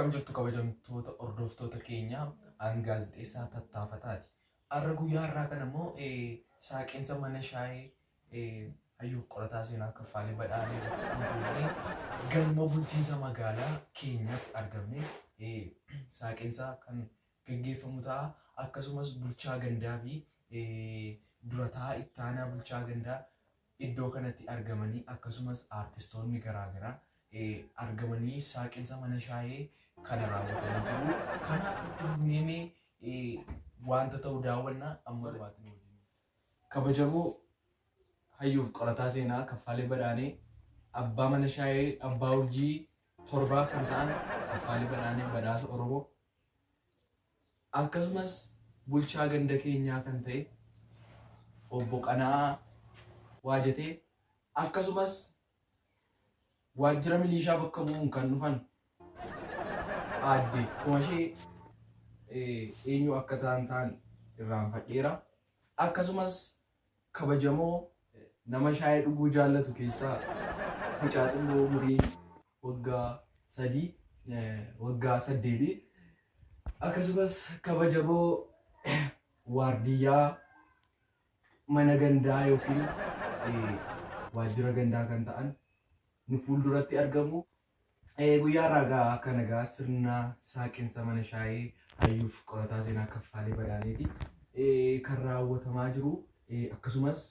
Akkam jirtu kabajamtoota hordoftoota keenya, an gaazexeessaa Tattaafataati. Har'a guyyaa har'aa kana immoo saaqinsa mana shaayee hayyuuf qorataa seenaa Kaffaalee Badhaanee irratti hundoofnee galma bulchiinsa magaalaa keenyaatti argamne saaqinsa kan gaggeeffamu ta'a. Akkasumas bulchaa gandaa fi durataa ittaanaa bulchaa gandaa iddoo kanatti argamanii, akkasumas aartistoonni garaagaraa argamanii saaqinsa mana shaayee kana raawwatanii jiru. Kanaaf itti fufnee wanta ta'u daawwannaa amma dhumaatiin wajjin. Kabajamoo hayyuuf qorataa seenaa Kaffaalee Badhaanee, abbaa mana shaayee abbaa urjii 7 kan ta'an Kaffaalee Badhaanee badhaasa Oromoo, akkasumas bulchaa ganda keenyaa kan ta'e obbo Qana'aa Waajatee, akkasumas waajjira milishaa bakka bu'uun kan dhufan aadde Kumashee eenyu akka ta'an irraanfadheera. Akkasumas kabajamoo nama shaayii dhuguu jaallatu keessaa mucaa xinnoo umurii waggaa 3, waggaa 8, akkasumas kabajamoo waardiyyaa mana gandaa yookiin waajjira gandaa kan ta'an nu fuulduratti argamu. Guyyaa irraa gaa akka nagaa sirna saaqinsa mana shaayii hayyuuf qorataa seenaa Kaffaalee Badhaaneeti kan raawwatamaa jiru. Akkasumas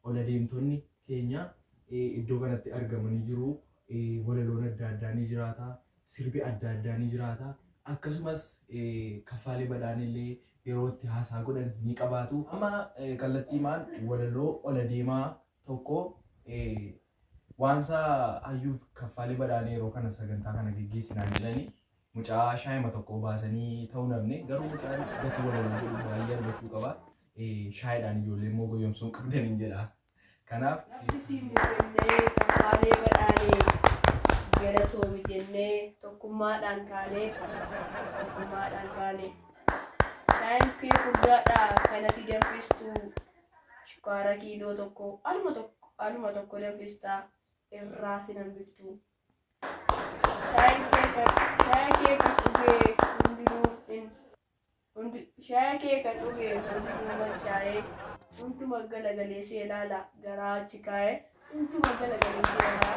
ol adeemtonni keenya iddoo kanatti argamanii jiru. Walaloon adda addaa ni jiraata. Sirbi adda addaa ni jiraata. Akkasumas Kaffaalee Badhaanee illee yeroo itti haasaa godhan ni qabaatu. Amma kallattiimaan walaloo ol adeemaa tokko waansa hayyuuf Kaffaalee Badhaanee yeroo kana sagantaa kana geggeessinaan jedhanii mucaa shaayima tokko baasanii ta'uu namne, garuu mucaan gatii walaloo jedhu baay'ee argachuu qaba. Shaayiidhaan ijoollee immoo goyyomsuu hin qabdan hin jedha. Kanaaf Rabbi siin kennee Kaffaalee Badhaanee, galatoomi jennee tokkummaadhaan kaanee, tokkummaadhaan kaanee. Shaayiin kee furdaadha kanati danfistu, shukkaara kiiloo 1 aluma tokko aluma tokko danfista, irraa sin hambiftu. Shaayiin kee kan shaayii kee kan dhugee hundinuu hin hundi shaayii kee kan dhuge hundinuu machaa'ee, hunduma galagalee see ilaala garaa achi kaa'ee, hunduma galagalee see ilaala.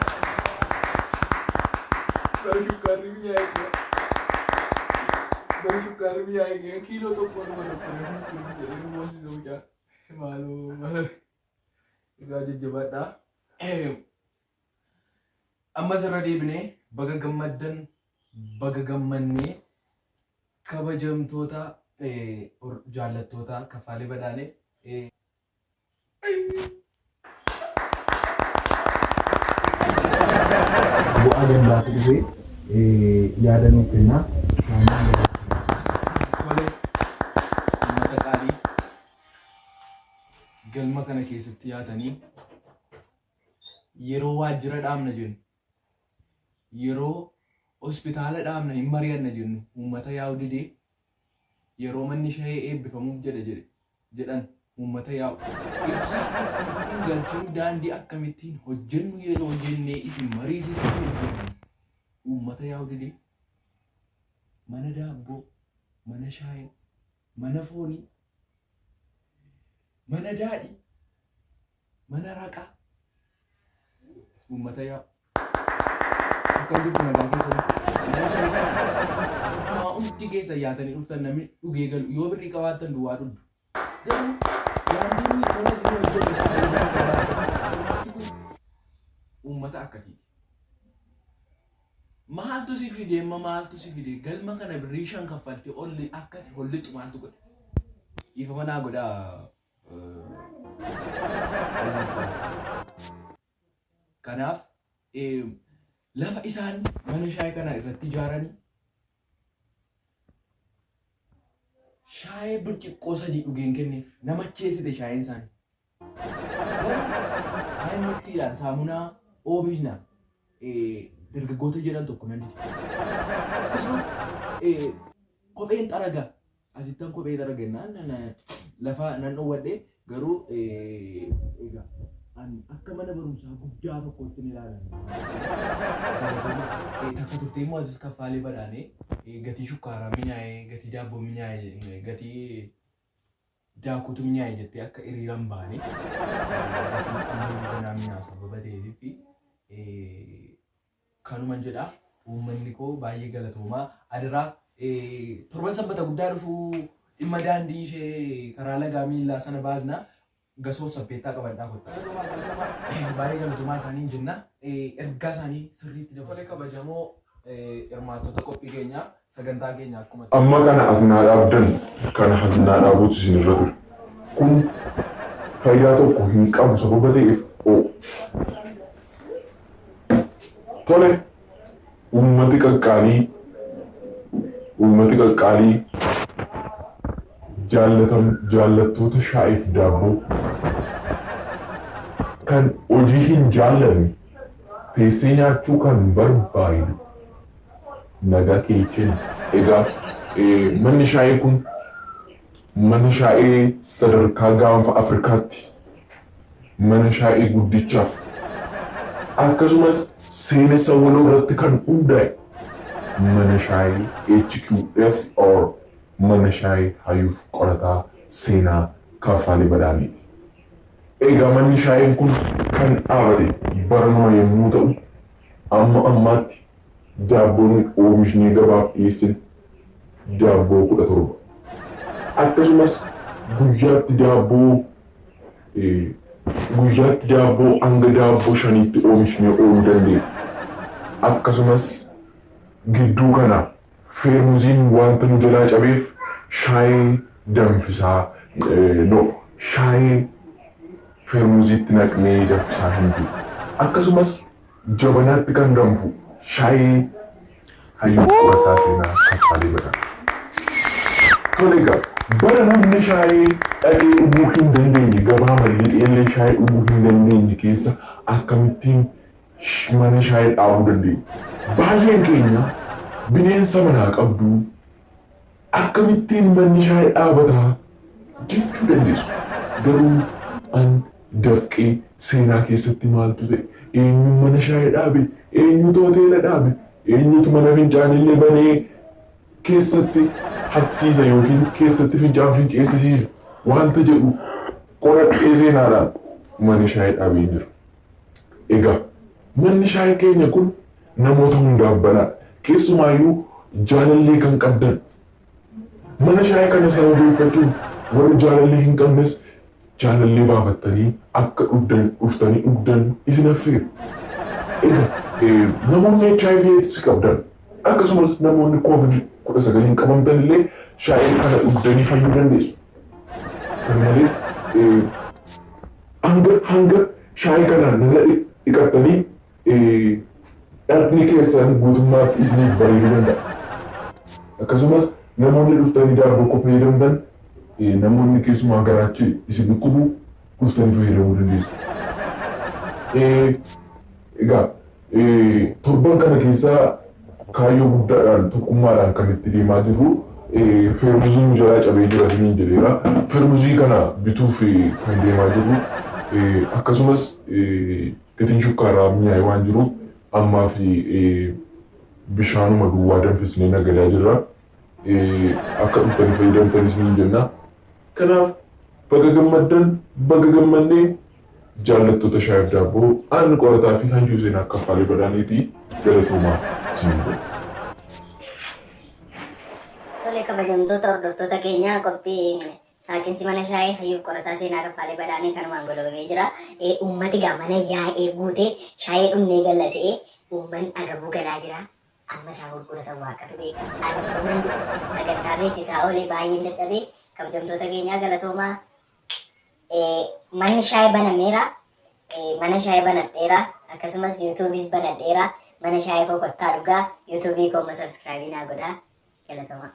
Bara shukkaarri mi'aa'e jira. Bara shukkaarri mi'aa'e jira. Kiiloo 1 dhuma tokko namni kun jedhee nu moosisa mucaa. Maaloo maaloo. Egaa jajjabaadhaa. Ammas irra deebinee baga gammaddan, baga gammannee, kabajamtoota jaallattoota Kaffaalee Badhaanee. Bu'aa gandaatu dhufee yaada nuuf kennaa. Tole, uummata qaalii galma kana keessatti yaatanii, yeroo waajjira dhaabna jennu, yeroo hospitaala dhaabna hin mari'anna jennu uummata yaa'u didee, yeroo manni shayee eebbifamuuf jedhe jedhe jedhan uummata yaa'u, ibsaa akkamittiin galchinu, daandii akkamittiin hojjennu yeroo jennee isin mariisisuu hojjennu uummata yaa'u didee, mana daabboo, mana shaayee, mana foonii, mana daadhii, mana raqaa uummata yaa'u. Akkam jirtu, nagaa keessanii? Mana shaayii kana ofumaa hundi keessa yaatanii dhuftan, namni dhugee galu yoo birrii qabaattan duwwaa dhugdu. Garuu daandii nuyi tola isin hojjennu itti fayyadamuu barbaaddan. Kun uummata akkasiiti. Maaltu si fide amma, maaltu si fide galma kana birrii 5 kaffaltee olli akkati hollixu maaltu godhe? Dhiifama naa godhaa. Kanaaf lafa isaan mana shaayii kana irratti ijaaranii shaayii birciqqoo 3 dhugeen kenneef, nama cheessite shaayiin isaanii. IMXdhaan saamunaa oomishna dargaggoota jedhan tokko nan dide. Akkasumas kopheen xaraga, asittan kophee xaraga jennaan lafa nan dhoowwadhe, garuu egaa An akka mana barumsaa guddaa tokkootti ni ilaalama. Takka turtee immoo asis kaffaalee badhaanee gatii shukkaaraa minyaa'ee, gatii daabboo minyaa'ee, gatii daakuutu minyaa'e jettee akka hiriira hin baane gatiin ammayyuu ganaa minyaa sababa ta'eef kanuman jedha. Uummanni koo baay'ee galatoomaa. Adaraa torban sanbata guddaa dhufu dhimma daandii ishee karaa lagaa miillaa sana baasna. Gasoof sabbeettaa qabadhaa kottaa. Galatoomaa galatoomaa baay'ee galatoomaa isaaniin jenna. Ergaa isaanii sirriitti dabalu. Tole kabajamoo hirmaattota qophii keenyaa sagantaa keenya akkuma. Amma kana as naa dhaabdan kana as naa dhaabuutu isin irra ture. Kun faayidaa tokko hin qabu sababa ta'eef oo. Tole uummati qaqqaalii uummati qaqqaalii jaallatam jaallattoota shaayiif daabboo kan hojii hin jaallanne teessee nyaachuu kan barbaadu nagaa keechen. Egaa manni shaayii kun mana shaayii sadarkaa gaanfa Afrikaatti mana shaayii guddichaaf akkasumas seenessa waloo irratti kan hundaa'e mana shaayii HQS or mana shaayii hayyuuf qorataa seenaa Kaffaalee Badhaaniiti. Egaa manni shaayiin kun kan dhaabate baranuma yommuu ta'u amma ammaatti daabboo nuyi oomishnee gabaaf dhiyeessine daabboo 17. Akkasumas guyyaatti daabboo guyyaatti daabboo hanga daabboo shaniitti oomishnee ooluu dandeenya. Akkasumas gidduu kana feermuziin wanta nu jalaa cabeef shaayii danfisaa no shaayii feermuziitti naqnee danfisaa hin jiru. Akkasumas jabanaatti kan danfu shaayii hayyuuf qorataa seenaa Kaffaalee Badhaanee. Tole egaa bara namni shaayii dhaqee dhuguu hin dandeenye gabaa lixeellee shaayii dhuguu hin dandeenye keessa akkamittiin mana shaayii dhaabuu dandeenya? Baay'een keenya bineensa manaa qabdu akkamittiin manni shaayii dhaabataa jechuu dandeessu. Garuu an dafqee seenaa keessatti maaltu ta'e? Eenyu mana shaayii dhaabe? Eenyutu hoteela dhaabe? Eenyutu mana fincaanillee banee keessatti haqsiisa yookiin keessatti fincaan finceessisiisa wanta jedhu qoradhee seenaadhaan mana shaayii dhaabee jira. Egaa manni shaayii keenya kun namoota hundaaf banaadha. Keessumaayyuu jaalallee kan qabdan mana shaayii kana sababeeffachuun warri jaalallee hin qabnes jaalallee baafattanii akka dhugdan dhuftanii dhugdan isin affeeru. Egaa namoonni HIV AIDS qabdan akkasumas namoonni COVID 19 qabamtan illee shaayii kana dhugdanii fayyuu dandeessu. Kana malees hanga hanga shaayii kana nana dhiqattanii dhaqni keessan guutummaatti isiniif bareeduu danda'a. Akkasumas namoonni dhuftanii daabboo koo fayyadamtan namoonni keessumaa garaachi isin dhukkubu dhuftanii fayyadamuu dandeessu. Egaa torban kana keessaa kaayyoo guddaadhaan tokkummaadhaan kan itti deemaa jirru feermuziin nu jalaa cabee jira isiniin jedheera. Feermuzii kana bituuf kan deemaa jirru akkasumas gatiin shukkaaraa mi'aayee waan jiruuf ammaa fi bishaanuma duwwaa danfisnee nagadaa jirra. Akka dhuftanii fayyadamtan isiniin jenna. Kanaaf baga gammaddan baga gammannee jaallattoota shaayiif daabboo aan qorataa fi hayyuu seenaa Kaffaalee Badhaaniitii galatoomaa isiniin jenna. Tole kabajamtoota hordoftoota keenyaa qophii saaqiinsi mana shaayii hayyuuf qorataa seenaa Kaffaalee Badhaanee kanumaan golobamee jira. Uummati gaa mana yaa'ee guutee shaayii dhunnee gallasee uummanni agabuu galaa jira. Amma isaa gurguratan waaqatu beeka. Ani yooman du'u sagantaa beeksisaa oolee baay'een dadhabee kabajamtoota keenyaa galatoomaa. Manni shaayii banameera. Mana shaayii banadheera. Akkasumas yuutuubiis banadheera. Mana shaayii koo kottaa dhugaa. Yuutuubii koo immoo subscribe naa godhaa. Galatoomaa.